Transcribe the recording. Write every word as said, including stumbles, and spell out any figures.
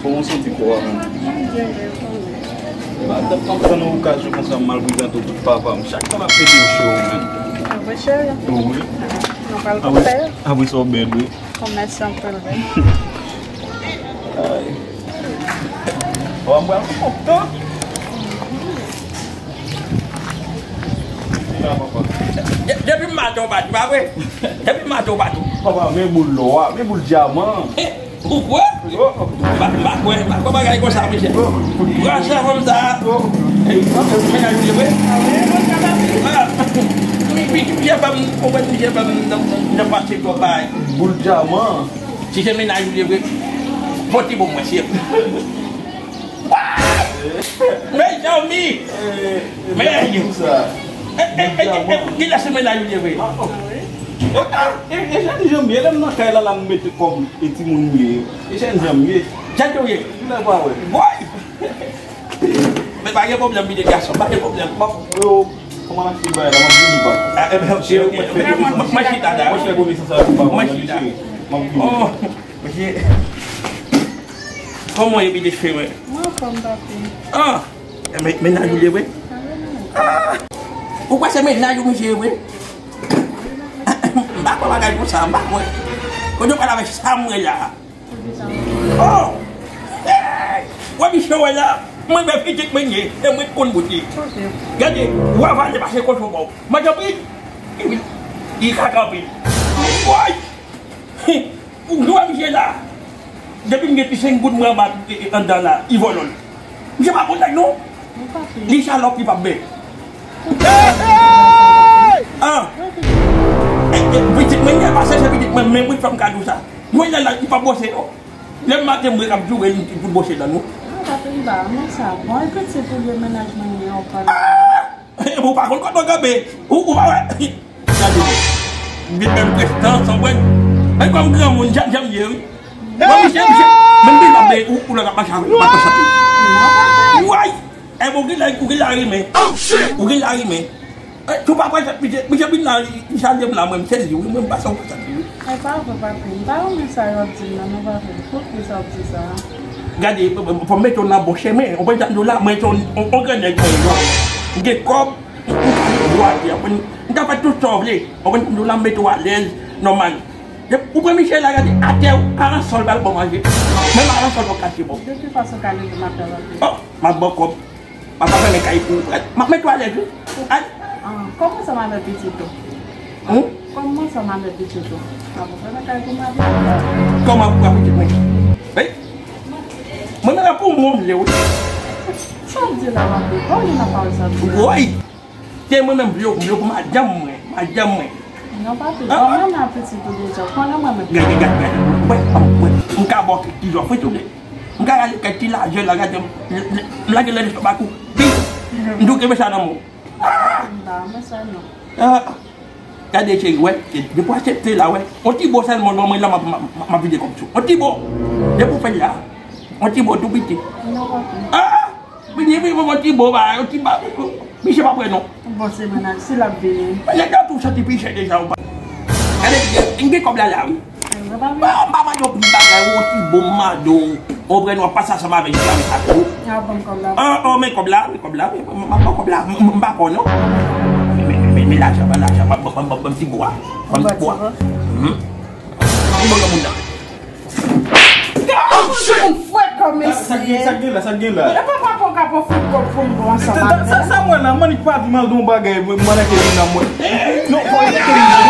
Kòman w santi kò a menm? Mwen byen, men kòman? Madanm, m ap tann yon okazyon konsa m al prezante w tout papa m. Chak tan m ap pete w cho, menm. Apre cheri? Wi. Nou pral fè. Apre sa w byen dwe. Kòmèsan pou l vin. Ay. Papa m pral kontan. Depi maten w pati, pa vre? Depi maten w pati. Papa, men boul lò a, men boul dyaman. Ou kwè? Oh, oh. M pa, m pa kwè, m pa kwè bagay konsa, mesye. Pran chè fanm sa. Ey, mennaj ou ye vre? Ah, pi, pi, pi, jan fanm, konprann pi, jan fanm nan, nan pase twòp bagay. Boul dyaman. Si se mennaj ou ye vre, fò ti bon mwen, si. Mezanmi! Men, e, e, e, e, kilès se mennaj ou ye vre? E, e, e, e, jèn jan m ye, lè m nan kay la, la m mete kòb e timoun m ye. E jèn jan m ye. Jèn jan w ye? Kilè pa wè? Woy! Men pa gen pwoblèm, pitit gason, pa gen pwoblèm. M ap, yo, kòman n ap fè bagay la? M ap vini, pa. Ah, e ben, ok, ok, ok. Mwen, mwen, mwen chita la. Mwen fè konesans avèk papa m, cheri. M ap vini. Oh. Mesye, kòman w ye, pitit fi mwen? Mwen anfòm, papi. Ah! E, men, mennaj ou li ye vre? Ah! Ou kwè se mennaj ou misye ye vre? M pa kwè bagay konsa, m pa kwè. Kote w pral avèk sa m wè la? Oh! Hey! Wè misye wè la? Mwen, men pitit mwen ye, e mwen konn bote. Gade, w avale pase kochon bò. Mwen, tanpri. Li kaka anpil. Woy! Ou wè misye la? Depi m gen ti senk goud mwen anba, e, e, anndan la, li vòlò l. Misye pa bon nèg non. Li salòp, li p ap bè. An. E, e, pitit mwen, li pase se pitit mwen, men wi, fò m ka di w sa. Mwen la, la, li p ap bwose non. Lè maten, mwen k ap joure l, li pou bwose dan nou. Mwen pa te ba, mwen sa. Bon, e pitit ou ye, mennaj mwen ye, yon pale. Ou pa konn kote w kanpe. Ou, ou pa wè. Gade. M vin menm prèske tan san bwè. Men kòm granmoun, jan, jan m ye, wi. Mwen, misye, misye, menm pi la, men ou, ou la ka mache avèk, ou pa ka chante. Woy! E bon, ou gen la, ou gen la renmen. Ou gen la renmen. E, tou pa prèske, misye, misye vin la, li, li salye m la, mwen, m sezi, wi, mwen, m pa sa, ou pa chante, wi. E pa vre, papi. M pa renmen sa yo ap di m nan, non, papi. Poukisa w ap di sa? Gade, fò m mete w nan bon chemen. Ou konprann sa m di w la? Mwen se yon, yon, yon gran nèg mwen ye, non. M gen kòb, m, m ka viv dwat, ou konprann? M ka fè tout sa w vle. Ou konprann sa m di w la? M mete w alèz, nòmal. Depi ou pran misye la, gade, atè, aransòl pral bon manje. Menm aransòl pa kache bon. De toute façon, ka leve m ap travay. Oh, m ap ba w kòb. M ap fèmen kay pou ou. M ap met twalèt, wi. Al. Ah, kòm ansanm avèk pitit ou? Hum? Kòm ansanm avèk pitit ou? M ap fèmen kay pou madanm. Kòman pou pitit mwen? Wi. Mwen menm pou mwen, m vle, wi. Sa w di la, papi? Bon, li nan pawòl sa w di la. Woy! Se mwen menm, m vle, m vle pou madanm mwen, madanm mwen. Non, papi, kòman nan pitit ou deja? Konnen mwen menm. Gade, gade, gade. Mwen, mwen, mwen, m ka ba w kèk ti zòfri tou, men. M ka rale kèk ti lajè la, gade, m, m, m lage nan lestomak ou. Bing! M di w kenbe sa nan men w. Ah! M pa renmen sa, non. Ah! Gade, cheri, wè, depi w aksepte la, wè. On ti bo sèlman, non, mwen la, m ap, m ap, m ap vide kòb sou. On ti bo. Depi w fè l la, on ti bo tou piti. Non, papi. Ah! Vini, vini, on ti bo, ba, on ti ba. Misye pa prè, non. Bon, se mennaj, si l ap vini. Men nèg la tou santi pi chè deja, ou pa. Gade, m gen kòb la, la, wi. Mwen pa mande w pou bagay, ou ti bon mado, ou prè nou ap pase ansanm avèk li, avèk sa tou. Ah, ban m kòb la. Ah, oh, men kòb la, men kòb la, men, m ap ba w kòb la, m, m pa kò non. Men, men, men, men lajan, ban lajan, ban, ban, ban, ban, ban ti bwa. Ban ti bwa. Mhm. Ti bwa moun nan. Moun fwè kòm mesye. Sa, sa gen la, sa gen la. E pa papa w ka pran fout kòb pou m bon ansanm avè l. Sa, sa mwen la, man, li pa di m al don bagay, mwen, mwen nan ke vin nan mwen. Non, fò li te vin nan